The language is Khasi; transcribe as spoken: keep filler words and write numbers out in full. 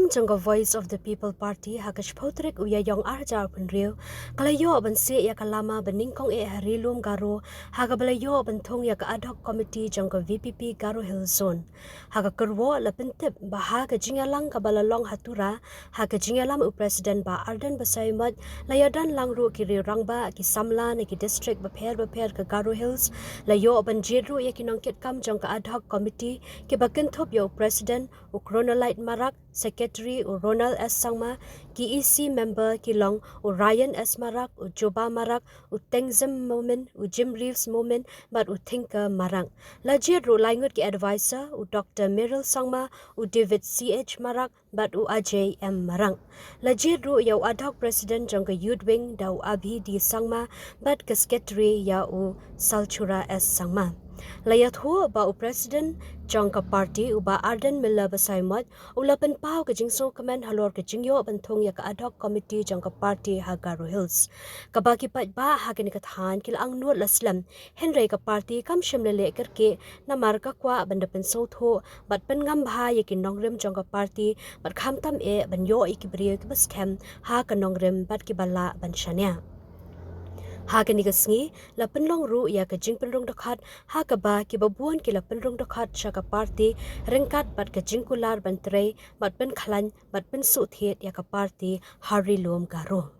jong ka Voice of the People Party ha ka shiphew tarik u Ïaïong arhajar arphew hynriew, ka la ïoh ban sieh ïa ka lama ba nyngkong eh ha Ri Lum Garo, ha kaba la ïoh ban thung ïa ka ad hoc committee jong ka V P P Garo Hills Zone. Ha ka kyrwoh la pyntip ba ha ka jingïalang kaba la long ha Tura, ha ka jingïalam u President Bah Ardent Basaiawmoit, la ïadon lang ruh ki riew rangbah, ki samla na ki district bapher bapher ka Garo Hills, la ïoh ban jied ruh ïa ki nongkitkam jong ka ad hoc committee, kiba kynthup ïa u President, u Chronolite Marak, Secretary u Ronald S Sangma, ki E C member ki long u Ryan S Marak, u Juba Marak, u Tengzim Momin, u Jim Reeves Momin, bad u Thinker Marak. La jied ruh lai ngut ki advisor, u Doctor Meril Sangma, u David C H Marak, bad u Ajay M Marak. La jied ruh ïa u ad hoc president jong ka Youth Wing da u Abhi D Sangma, bad ka secretary ïa u Salchura S Sangma. La ïathuh ba u president jong ka party u Bah Ardent Miller Basaiawmoit u la pynpaw ka jingsngewkmen halor ka jingïoh ban thung ïa ka ad hoc committee jong ka party ha Garo Hills. Kaba ki paidbah ha kane ka thaiñ ki la angnud la slem, hynrei ka party kam shym la leh kyrkieh namar ka kwah ban da pynsngewthuh bad pynngam bha ïa ki nongrim jong ka party bad khamtam eh ban ïoh ïa ki briew kiba skhem ha ka nongrim bad kiba lah ban shaniah. Ha kane ka sngi la pynlong ruh ïa ka jingpynrung dkhot ha kaba kiba bun ki la pynrung dkhot sha ka party ryngkat bad ka jingkular ban trei bad pynkhlaiñ bad pynsuhthied ïa ka party ha Ri Lum Garo.